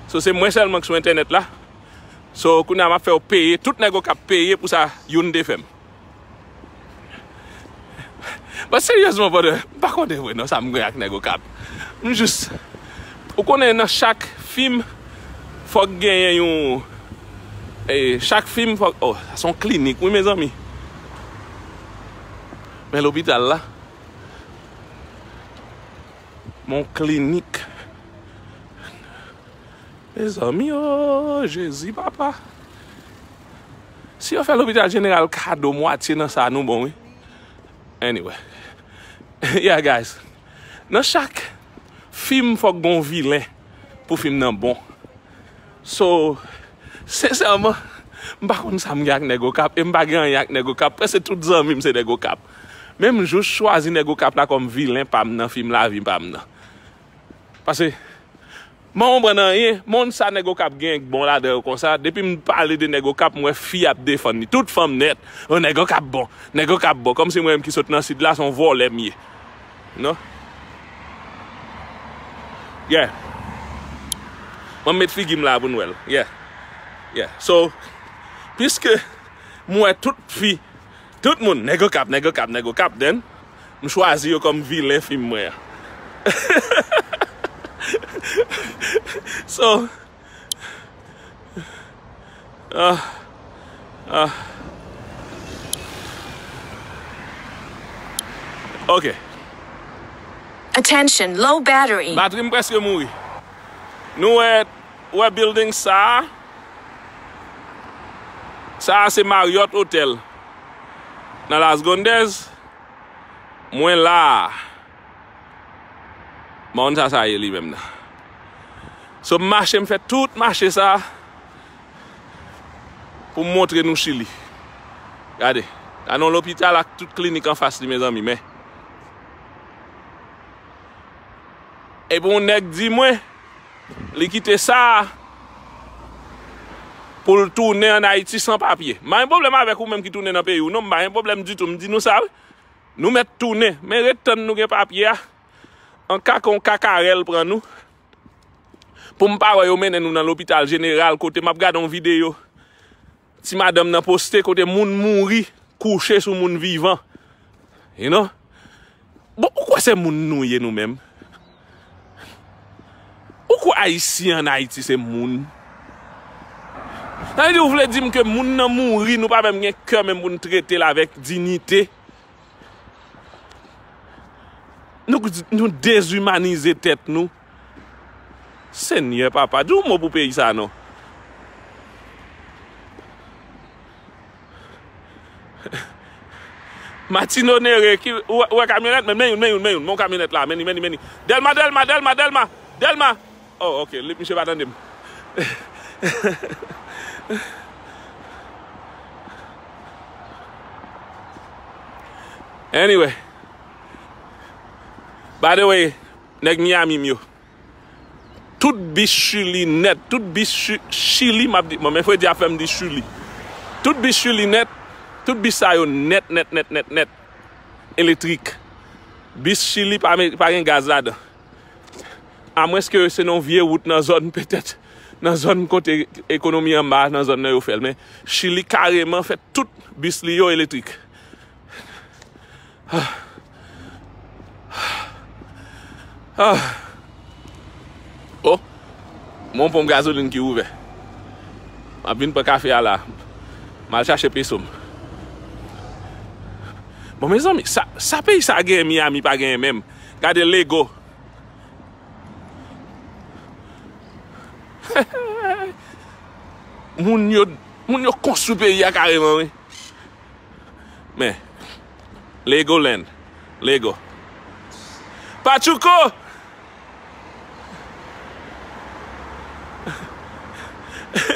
so se mwen sèlman ki sou entènèt la. So, kounye a m ap fè yo peye, tout nèg Okap peye pou sa youn te fè m. But seryezman, brother, m pa konnen vre non sa m gen ak nèg Okap. M jis, ou konnen nan chak fim, fòk genyen yon, e, chak fim, fòk, oh, sa se yon klinik, wi, mezanmi. Men lopital la. Men yon klinik. Mezanmi, o Jezi, papa. Si yo fè lopital jeneral kado mwatye nan sa, nou bon, wi. Anyway. Yeah, guys. Nan chak fim, fòk gon vilen pou fim nan bon. So, sensèman, m pa konn sa m gen ak nèg Okap, e m pa gen anyen ak nèg Okap. Prèske tout zanmi m se nèg Okap. Men m jis chwazi nèg Okap la kòm vilen pa m nan fim lavi pa m nan. Paske, m pa konprann anyen, m pa konn sa nèg Okap gen k bon ladan yo konsa. Depi m pale de nèg Okap, m wè fi ap defann li. Tout fanm nèt, o, nèg Okap bon, nèg Okap bon. Kòmsi mwen menm ki sot nan sid la, se yon vòlè m ye. Non? Yeah. Mwen met figi m la pou n wè l. Yeah. Yeah. So, piske m wè tout fi, tout moun, nèg Okap, nèg Okap, nèg Okap, then, m chwazi yo kòm vilen fim mwen an. So, ah, ah. Ok. Attention, low battery. Batri m prèske mouri. Nou wè, wè building sa a? Sa a se Marriott Hotel nan Las Grandes. Mwen la a. M pa konn sa sa ye li menm nan. So, m mache, m fè tout mache sa a pou m montre nou Chili. Gade. Gade yon lopital ak tout klinik anfas li, mezanmi, men. Epi yon nèg di mwen, li kite sa a pou l tounen ann Ayiti san papye. M pa gen pwoblèm avèk ou menm ki tounen nan peyi w, non, m pa gen pwoblèm ditou, m di nou sa, wi. Nou mèt tounen, men ret tann nou gen papye a. An ka ke yon kakarèl pran nou, pou m pa wè yo mennen nou nan lopital jeneral kote m ap gade yon videyo ti madanm nan poste kote moun mouri kouche sou moun vivan. You know? Bon, ou kwè se moun nou ye nou menm? Ou kwè Ayisyen ann Ayiti se moun? Sa vle di ou vle di m ke moun nan mouri, nou pa menm gen kè menm pou n trete l avèk diyite? Nou, nou dezimanize tèt nou. Senyè papa, di yon mo pou peyi sa non. Martino Nere, ki, ou, ou wè kamyonèt, men, men youn, men youn, men youn, men yon kamyonèt la, men li, men li, men li. Dèlma, Dèlma, Dèlma, Dèlma, Dèlma. Oh, ok, li, misye pa tande m. Anyway. By the way, nèg Miami m yo. Tout bis Chili nèt, tout bis Chi-, Chili, m ap di, bon, men Fredi ap fè m di Chili. Tout bis Chili nèt, tout bis sa yo nèt, nèt, nèt, nèt, nèt. Elektrik. Bis Chili pa, pa gen gaz ladan. Amwenske se nan yon vye wout nan zòn, petèt, nan zòn kote ekonomi anba, nan zòn nan yo fè l. Men Chili kareman fè tout bis li yo elektrik. Ah. Ah. Oh. Mon ponp gazolin ki ouvè. M ap vin pran kafe a la. M al chache peso m. Bon, mezanmi, sa, sa peyi sa genyen Miami pa genyen menm. Gade Lego. Moun yo, moun yo konstwi peyi a kareman, wi. Men, Legoland, Lego. Pachuco!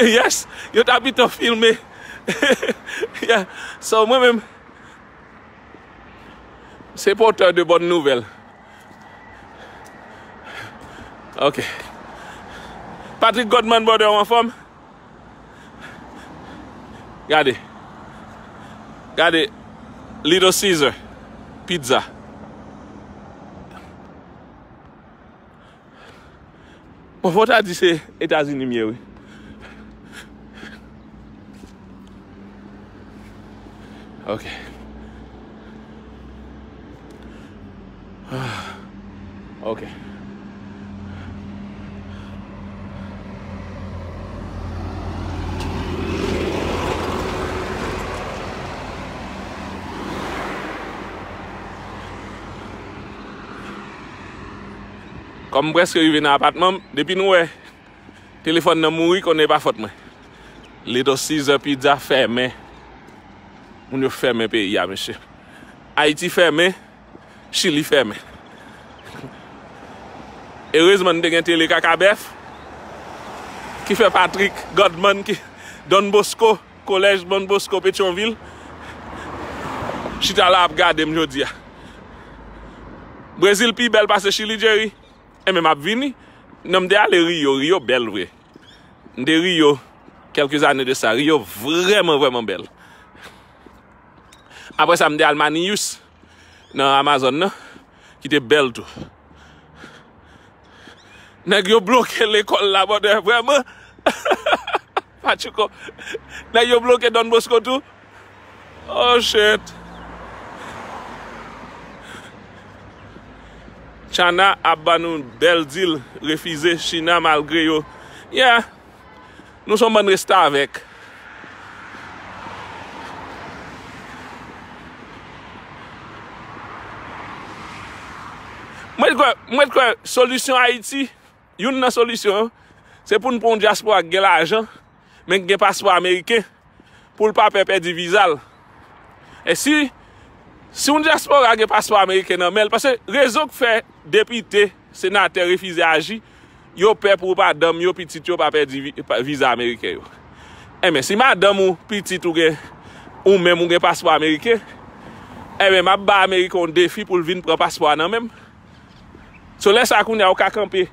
Yes, yo ta pito filme. Yeah. So, mwen menm, se pòtè de bòn nouvèl. Ok. Patrick Godman, brother, ou anfòm? Gade. Gade Little Caesar Pizza. Bon, fò w ta di se Etazini m ye, wi. Ok. Ah, ok. Kòm m prèske rive nan apatman m, depi nou wè Telefòn nan mouri, konnen e pa fòt mwen. Little Caesar Pizza fèmen. Moun yo fèmen peyi a, mesye. Ayiti fèmen, Chili fèmen. Erezman, n te gen tele Kakabèf, ki fè Patrick Godman, ki Don Bosco, kolèj Don Bosco Petyonvil, chita la ap gade m jodi a. Brezil pi bèl pase Chili, Jerry. Enben, m ap vini. Non, m te ale Rio. Rio bèl vre. M te Rio, quelques années de ça. Rio vrèman, vrèman bèl. Apre sa, m te al Manaus, nan Amazon nan, ki te bèl tou. Nèg yo bloke lekòl la, brother, vrèman. Patchouko. Nèg yo bloke Don Bosco tou. Oh, shit. China ap ban nou bèl dil, refize China malgre yo. Yeah. Nou se yon bann restavèk. Mwen kwè, mwen kwè solisyon Ayiti, youn nan solisyon yo, se pou n pran yon dyaspora ki gen lajan, men ki gen paspò ameriken, pou l pa pè pèdi viza l. E si, si yon dyaspora gen paspò ameriken nan men l, paske rezon k fè depite, senatè refize aji, yo pè pou madanm yo, pitit yo pa pèdi vi-, pa, viza ameriken yo. Enben, si madanm ou, pitit ou gen, ou menm ou gen paspò ameriken, enben, m ap ba ameriken yon defi pou l vin pran paspò a nan men m. So, lè sa a, kounye a, ou ka kanpe,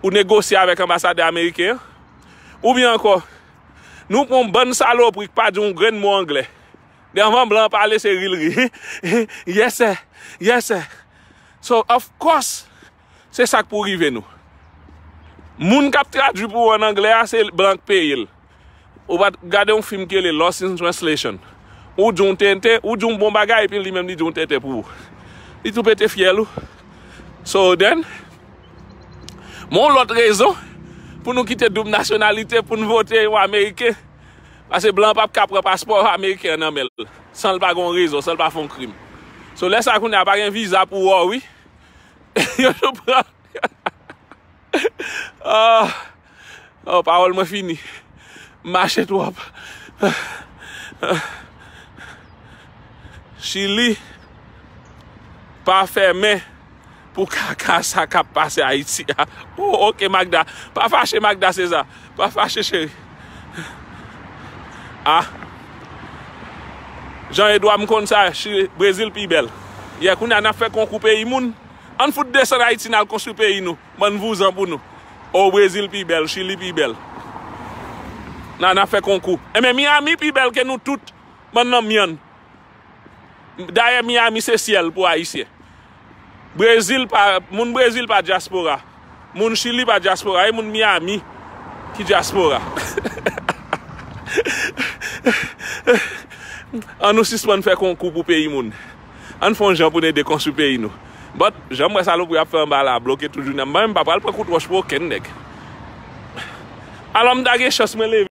ou negosye avèk anbasadè ameriken an, oubyen ankò, nou pran yon bann salopri k pa di yon grenn mo anglè. Devan blan an pale, se ri l ri. Yes, sir. Yes, sir. So, of course, se sa k pou rive nou. Moun k ap tradui pou ou an anglè a, se blan k peye l. Ou pa t gade yon fim ki rele Lost in Translation. Ou di yon tenten, ou di yon bon bagay, epi li menm li di yon tenten pou ou. Li tou pete fyèl ou. So then, men yon lòt rezon pou nou kite doub nasyonalite, pou n vote yon Ameriken. Paske blan p ap ka pran paspò Ameriken an nan men l, san l pa gen yon rezon, san l pa fè yon krim. So, lè sa a, kounye a, pa gen viza pou worry. Yo tou pran. Ah. Oh, pawòl mwen fini. M mache twòp. Chili pa fèmen pou kaka sa k ap pase Ayiti a. Oh, ok, Magda. Pa fache, Magda César. Pa fache, cheri. Ah. Jean Edouard, m konn sa, Chi-, Brezil pi bèl. Yè, kounye a n ap fè konkou peyi moun. Ann fout desann Ayiti, n al konstwi peyi nou. Bann vouzan pou nou. O, Brezil pi bèl, Chili pi bèl. N a, n ap fè konkou. Enben, Miami pi bèl ke nou tout. Bann nan myann. Dayè, Miami se syèl pou Ayisyen. Brezil pa, moun Brezil pa dyaspora. Moun Chili pa dyaspora. E moun Miami ki dyaspora. An nou sispann fè konkou pou peyi moun. Ann fè yon jan pou n ede konstwi peyi nou. But, jan m wè salopri ap fè anba la, bloke tout jounen an, mwen menm m pa pral pran kout wòch pou okenn nèg. Alò, m ta gen chans mwen leve